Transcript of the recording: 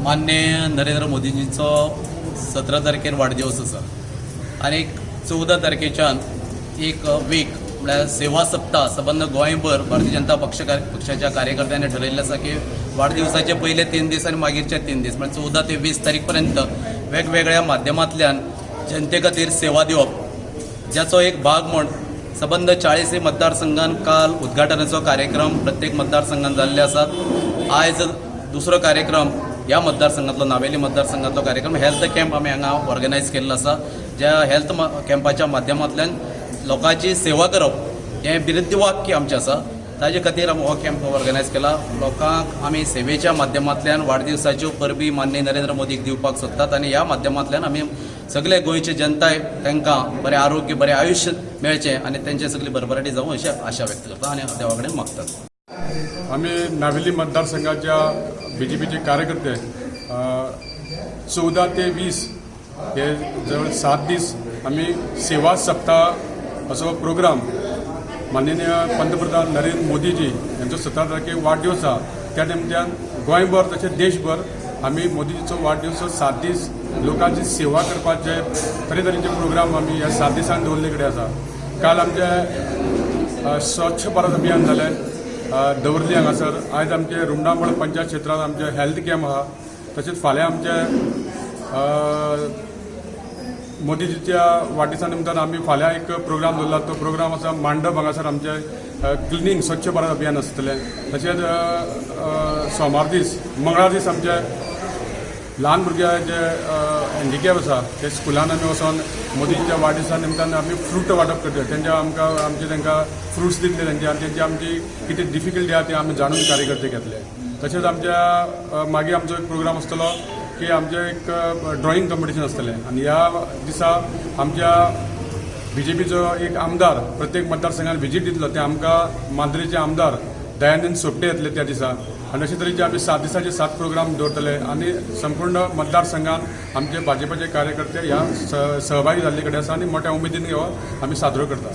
मान्य नरेंद्र मोदीजींचो 17 तारखेर वाडदिवस आसा आनी 14 तारखेच्यान एक वीक म्हळ्यार सेवा सप्ताह सबंद गोंयभर भारतीय जनता पक्षाच्या कार्यकर्त्यांनी ठरयल्लें आसा की वाडदिवसाचे पयले 3 दीस आनी मागीरचे 3 दीस म्हळ्यार 14 ते 20 तारीख पर्यंत वेगवेगळ्या माध्यमांतल्यान जनते खातीर सेवा दिवप, ज्याचो एक भाग म्हूण सबंद 40 मतदारसंघान काल उद्घाटनाचो कार्यक्रम प्रत्येक मतदारसंघान जाल्ले आसात. आयज दुसरो कार्यक्रम ह्या मतदारसंघातलो, नावेली मतदारसंघातलो कार्यक्रम हेल्थ कॅम्प आमी हांगा ऑर्गनायज केल्लो आसा, ज्या हेल्थ कॅम्पाच्या माध्यमांतल्यान लोकांची सेवा करप हें बिरुद्ध वाक्य आमचें आसा. ताजे खातीर आमी हो कॅम्प ऑर्गनायज केला. लोकांक आमी सेवेच्या माध्यमांतल्यान वाडदिवसाच्यो परबी माननीय नरेंद्र मोदीक दिवपाक सोदतात आनी ह्या माध्यमांतल्यान आमी सगळे गोंयचे जनताय तांकां बरें आरोग्य, बरें आयुश्य मेळचें आनी तेंचे सगळी भरभराटी जावं अशी आशा व्यक्त करता आनी देवा कडेन मागतात. आमी नावेली मतदारसंघाच्या बीजेपीचे कार्यकर्ते 14 ते 20 हे जवळ 7 दीस आमी सेवा सप्ताह असो प्रोग्राम माननीय पंतप्रधान नरेंद्र मोदीजी यांचो 17 तारखेक वाडदिवस आसा, त्या निमतान गोंयभर तशें देशभर आमी मोदीजीचो वाडदिवस 7 दीस लोकांची सेवा करपाचे तरेतरेचे प्रोग्राम आमी ह्या 7 दिसांनी दवरले कडेन आसा. काल आमचे स्वच्छ भारत अभियान जालें दवर्ली हांगासर. आयज आमचे रुमडामळ पंचायत क्षेत्रांत आमचे हेल्थ कॅम्प आहा. तशेंच फाल्यां आमचे मोदीजीच्या वाडदिसा निमतान आमी फाल्यां एक प्रोग्राम दवरला. तो प्रोग्राम आसा मांडप हांगासर आमचे क्लिनींग स्वच्छ भारत अभियान आसतलें. तशेंच सोमार दीस, मंगळार दीस आमचे ल्हान भुरग्यांक जे हँडिकॅप आसा ते स्कुलान आमी वचोन मोदीच्या वाडदिसा निमतान आमी फ्रूट वांटप करता. तेंच्या आमकां आमचे तांकां फ्रुट्स दितले तेंचे आनी तेंची आमची कितें डिफिकल्टी आहा ती आमी जाणून कार्यकर्ते घेतले. तशेंच आमच्या मागीर आमचो एक प्रोग्राम आसतलो की आमचें एक ड्रॉइंग कॉम्पिटिशन आसतलें आनी ह्या दिसा आमच्या बीजेपीचो एक आमदार प्रत्येक मतदारसंघात व्हिजीट दितलो, ते आमकां मांद्रेचे आमदार दयानंद सोपटे येतले त्या दिसा. आनी अशे तरेचे आमी 7 दिसाचे 7 प्रोग्राम दवरतले आनी संपूर्ण मतदारसंघात आमचे भाजपाचे कार्यकर्ते ह्या सहभागी जाल्ले कडेन आसा आनी मोठ्या उमेदीन हो आमी साजरो करता.